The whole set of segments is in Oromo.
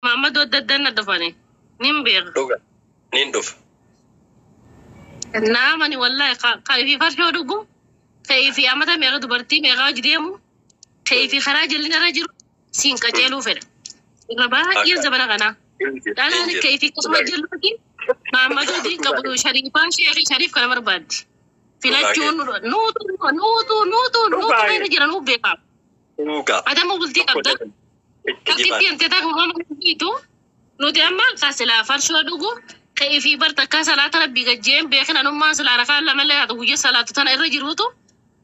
Maammadoo adda addaan na dhufani. Nin beeka. Dhuga. Nin dhufa. Naamani wallahi ka ifii farshoo dhugu, ka ifii amata meeqa dubartii meeqa hojii deemu, ka ifii karaa jallinarra jiru siin qajeeluu fedha. Irra baay'een Akka. zabana kanaa. Hin jiru. Hin Dhalaan jiru. ka ifii akkasuma jalluuti Maammadoo diin qabu shariifaa sheekii shariif kana barbaaddi. Dhugaa Filachuun keessa. nuutu nuutu nuutu nuutu Dhugaa keessa jira nuu beekaa. Dhugaa. Adama bultii Tokko qabda. jedhan. Itti Akkitti jiban. himte takka mama nuti amma ka silaa farshoo dhugu ka ifii bar takka salaata rabbii gajjeen beekin anummaan silaa rakaan lamallee haatu guyya salaatu tana irra jiruutu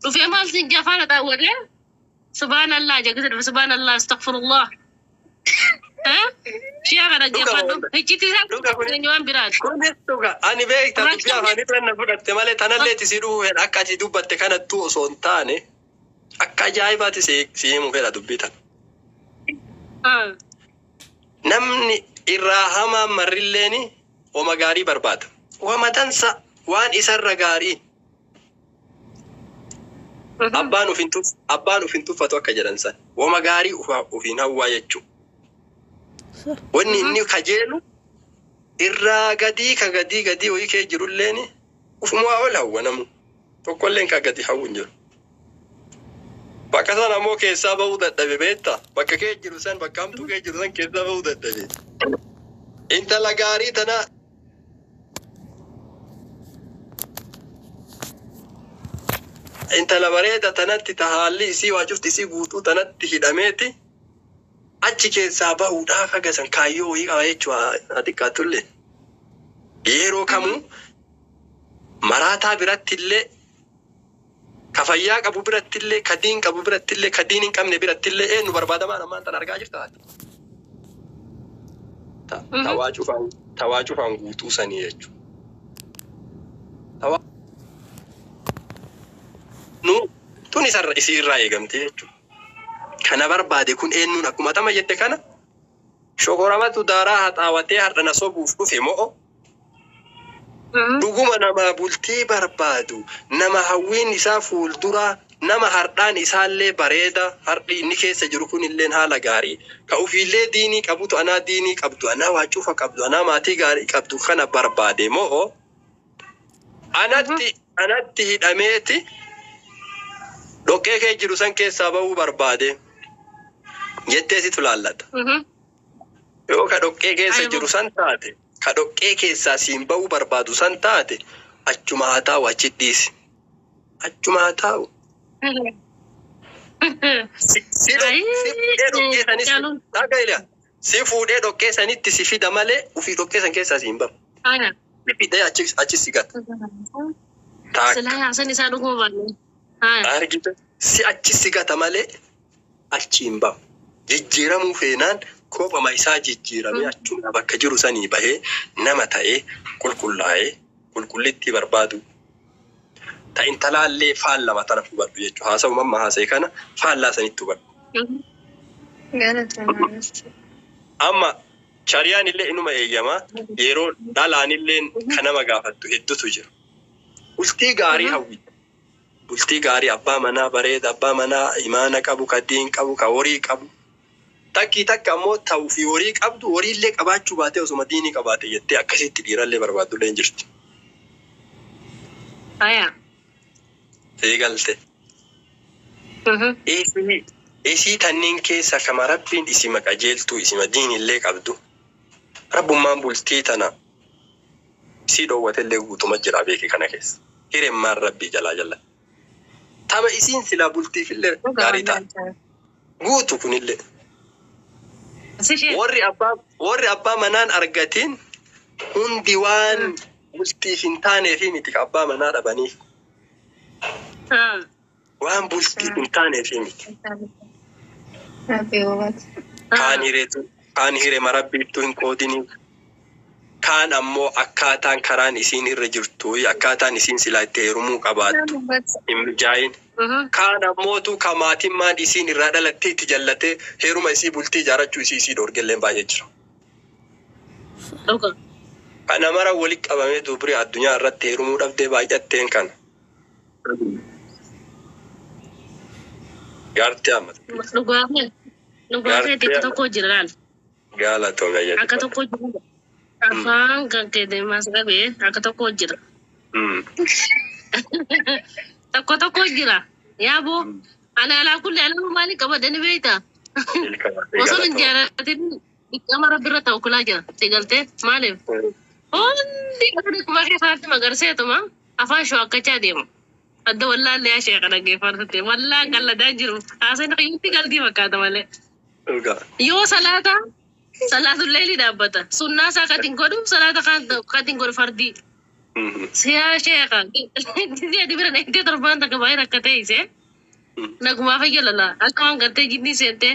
dhufee maal siin jafaan xaawwatee subhaanallah jagisa dhufe subhaanallah astaghfirullah. Shi'a kana Dhuga geeffadhu wanta. iccitii isaa Dhuga kunis. jireenya waan biraati. Kunis dhuga. Ani beekta dubbii Rakkinni afaanii irra na fudhatte malee tanallee itti si dhufu fedha. Akka ati dubbatte kanattuu osoo hin taane akka ajaa'ibaatti si si himu fedha dubbii tana. Namni irraa hamaan marrilleeni wama gaarii barbaada. Wama tansa waan isarra gaarii. Abbaan uf hin tuff abbaan uf hin tuffatu akka jedhan san. Wama gaarii ufiin hawwaa jechuu. Wanni inni kajeelu irraa gadii ka gadii gadii wayii kee jirulleeni ufumaa ol hawwa namu. Tokkolleen ka gadi hawwu hin jiru. Bakka sana ammoo keessaa bahuu dadhabe beektaa? Bakka kee jiru san bakka hamtuu kee jiru san keessaa bahuu dadhabe. Intala gaarii tana intala bareeda tanatti ta haalli isii waa cufti isii guutuu tanatti hidhameeti achi keessaa bahuudhaaf haga san kaayyoo wayii qaba jechuu haa xiqqaattullee. Yeroo kamuu maraataa biratti illee ka fayyaa qabu biratti illee ka diin qabu biratti illee ka diin hin qabne biratti illee eenyu barbaadamaan ammaan tan argaa jirta ati. Tawaa cufaan tawaa cufaan guutuu sanii jechuudha. Tawaa nu tun isarra isii irraa eegamte jechuudha. Kana barbaade kun eenyuun akkuma tama jette kana shokoramatu daaraa haxaawatee har'a na sobuuf dhufe mo'o dhuguma nama bultii barbaadu nama hawwiin isaa fuulduraa nama hardhaan isaallee bareeda hardhi inni keessa jiru kun illeen haala gaarii ka ufiillee diinii qabutu anaa diinii qabdu anaa waa cufa qabdu anaa maatii gaarii qabdu kana barbaade mo'o anatti anatti hidhameeti dhoqqee kee jiru san keessaa bahuu barbaade jettee situ laallata. Yoo ka dhoqqee keessa jiru san taate ka dhoqqee keessaa siin bahuu barbaadu san taate achuma haa taa'u achi dhiisi. Achuma haa taa'u. Si si si fuudhee dhoqqee sanis dhagaila. Si fuudhee dhoqqee sanitti si fida malee ufii dhoqqee san keessaa siin bahu. Si fidee achi achi si gata. Taakka. Silaa haasan isaa dhuguma baanne. Argite si achi si gata malee achi hin bahu. Jijjiiramuu feenaan kophama isaa jijjiiramee achuma bakka jiru sanii bahee nama ta'ee qulqullaa'ee qulqullittii barbaadu. Ta intalaallee faallama tana hubadhu jechuudha. Haasa'u mamma haasa'e kana faallaa sanitti hubadhu. Amma shariyaan illee inuma eeyyamaa yeroo dhalaan illee kan nama gaafattu hedduutu jira. Bultii gaarii hawwita. Bultii gaarii abbaa manaa bareeda, abbaa manaa imaana qabu, ka diin qabu, ka horii qabu. Takkii takka ammoo ta'uu fi horii qabdu horiillee qabaachuu baatee osuma diinii qabaate jettee akkasitti dhiirallee barbaadullee hin jirti. Eegalte. Isii isii tanniin keessa kama rabbiin isima qajeeltuu isima diinillee qabdu. Rabbummaan bultii tana isii dhoowwatellee guutuma jira beeki kana keessa. Hiremmaan rabbii jalaa jala. Tama isiin silaa bultiifillee gaarii ta'a. Guutu kunillee. Warri abbaa manaan argatiin hundi waan bultiif hin taaneefi miti ka abbaa manaa dhabaniif. Waan bultiif hin taaneefi miti. Kaan hireetu kaan hirema rabbiittuu hin qoodiniif. Kaan ammoo akkaataan karaan isiin irra jirtu akkaataan isiin silaa itti heerumuu qabaattu hin mijaayin. Kaan ammootu ka maatimmaan isiin irraa dhalattee itti jallatee heeruma isii bultii ijaarachuu isii isii dhoorgelleen baay'ee jira. Kana mara walitti qabamee dubri addunyaa irratti heerumuu dhabdee baay'atteen kana. Gaartee amma. Dhugaa kee Gaartee tokko amma. tokko jira laal. Galatoomi ayyaati. Akka tokko jira. Afaan kan kee deemaas qabee akka tokko jira. Tokko tokko jira. Yaaboo ani alaa kulli alaa maali qabadani beektaa? Osoo hin jaalatin dhiqama rabbi irra ta'u kulaa jira. Si galtee maaliif? Hundi akkuma keessaatti magarseetuma afaan shookkachaa deema. Adda wallaallee yaa sheekha dhaggeeffate wallaa qalladaa jiru. Haasaan qiyyuutti galtii fakkaata malee. Dhugaa. Yoo salaata salaatullee ni dhaabbata. Sunnaa isaa katiin godhu salaata katiin godhu fardii. Siyaa sheekha gisee ati bira dheektee torbaan takka baay'ee rakka ta'e isee. Nagumaa fayya lala akka waan gartee jinnii seentee.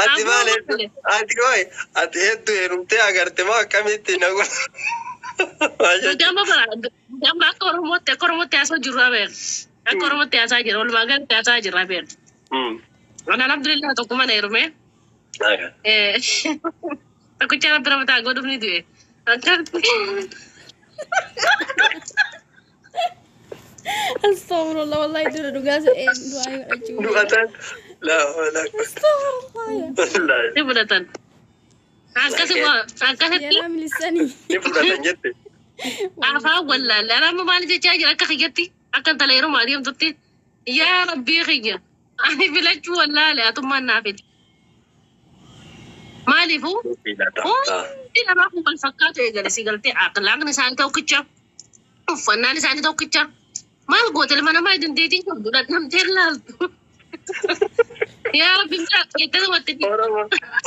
Ati maal hedduu ati waay ati hedduu heerumtee agarte moo akkamitti nagu. Gama bara gama akka Oromootti haasoo jirru beek. Akka Oromootti haasaa jira, walumaa galatti haasaa jirra beek. Ani alhamdulillah tokkuma na heerume. Tokkicha rabbi nama ta'a godhuuf ni du'e. Akkatti. Astaghfirullah, wallahi dura dhugaa se'een du'aa godhachuu. Du'atan laa laa. Astaghfirullah. Ni fudhatan. Akkasitti Yeroo milisanii. Ni fudhatan jette. Afaan wallaalle. Amma maal jechaa jira akka kiyyatti, akka intala yeroo adeemtutti, yaa rabbii kiyya ani filachuu wallaale, atummaan naa fili. Maaliifuu hundi namaa kun wal fakkaatu eegale, si galtee, akhlaaqni isaanii tokkicha, uffannaan isaanii tokkicha, maal goote, ilma namaa dandeettiin qabdu dhandhamtee laaltu. Yaa rabbi jettee watti.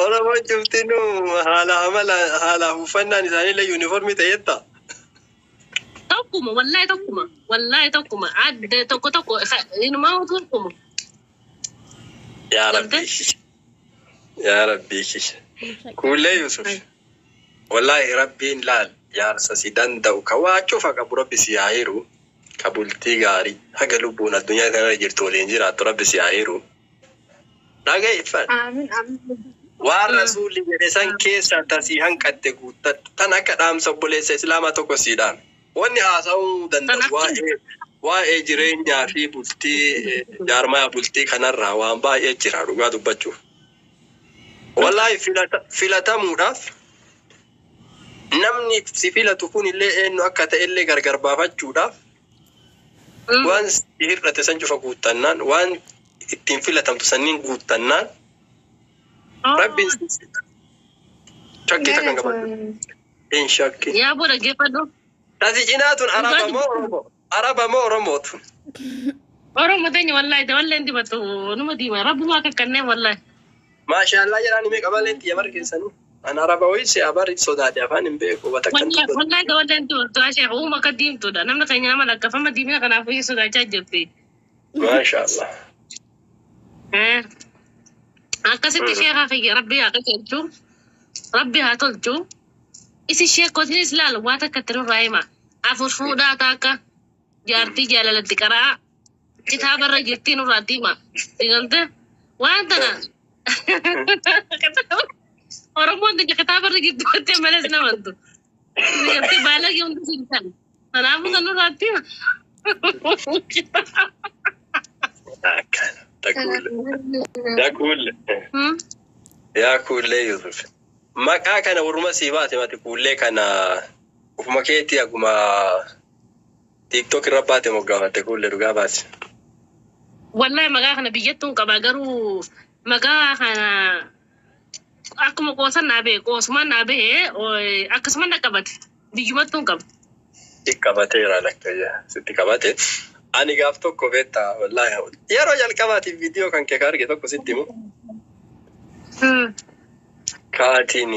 Oromoon cuftinuu haala amala haala uffannaan isaaniillee yuunifoormii ta'eetta. Tokkuma, wallahi tokkuma, wallahi tokkuma, adda tokko tokko inumaa tokkuma. Yaa Rabbii, yaa Rabbii. Kuullee Yusuf. Wallahi Rabbiin laal jaarsa si danda'u ka waa cufa qabu Rabbi si haa hiru. Ka bultii gaarii haga lubbuun addunyaa kanarra jirtu waliin jiraattu Rabbi si haa hiru. Dhageeffadhu. Aamin, aamin. Waan rasuulli jedhe san keessaa tasii hanqatte guuttadhu. Tan akka dhaamsa obboleessa islaamaa tokko sii dhaame. Wanni haasa'uu danda'u waa'ee jireenyaa fi bultii, jaarmaya bultii kanarraa waan baay'ee jira dhugaa dubbachuuf. Wallaahi filatamuudhaaf namni si filatu kun illee eenyu akka ta'e illee gargar baafachuudhaaf waan si hir'ate san cufa guuttannaan, waan ittiin filatamtu sanniin guuttannaan, Rabbiin shakkii takkan qabadhu. Hin shakki. Yaa boo dhaggeeffadhu. Tasi cinaa tun Araba moo Oromoo? Araba moo Oromootu? Oromoo teenya, wallahi dawallee hin dibattu, numa diima rabbumaa akka kanneen wallahi. Maashaallah jedhaan himee qabaleen xiyya mara keessanuu. An Araba wayii si abari sodaate afaan hin beeku bakka Wallahi wallahi dawallee hin dibattu, ashee uuma akka diimtuudha. Namni keenya nama lakkafama diimina kanaaf iyyuu sodaachaa jirti. Maashaallah. Akkasitti sheekaa kiyya, rabbi haa qajeelchu. Rabbi haa tolchu. Isin sheekotinis laal waa takka itti nurraa hima. Afur fuudhaa taakka jaartii jaalalatti qaraa kitaabarra jirtii nurraa hima. Digalte waan tana Oromoon tija kitaabarra jirtu jettee malees namantu. Digalte baalagee hundi siin tan. Kanaafuu kan nurraa hima. Akkana. Takuule. Yaa kuule. Yaa kuullee Yusuf. Maqaa kana warruma sii baate mati kuullee kana ufuma keetii akkuma TikTok irra baate moggaafatte kuullee dhugaa baase. Wallahi maqaa kana biyyattuun qaba, garuu maqaa kana akkuma qoosan naa bahe, qoosumaan naa bahe, akkasuma na qabate, biyyumattuun qaba. Sitti qabateera lakkayya sitti qabate. Ani gaaf tokko beektaa, wallahi yeroo jalqabaatiif viidiyoo kan kee ka arge tokko sitti himu. Kaatiin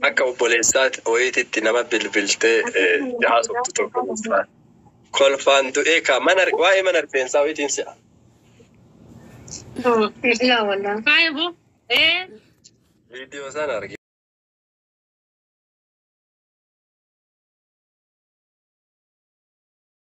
akka obboleessaa wayiititti nama bilbiltee haasoftu tokko kolfaan. Kolfaan du'ee ka mana waa'ee mana rifeensaa wayiitiin si'a. Laa wallaahi. Faaya boo. Viidiyoo sana arge.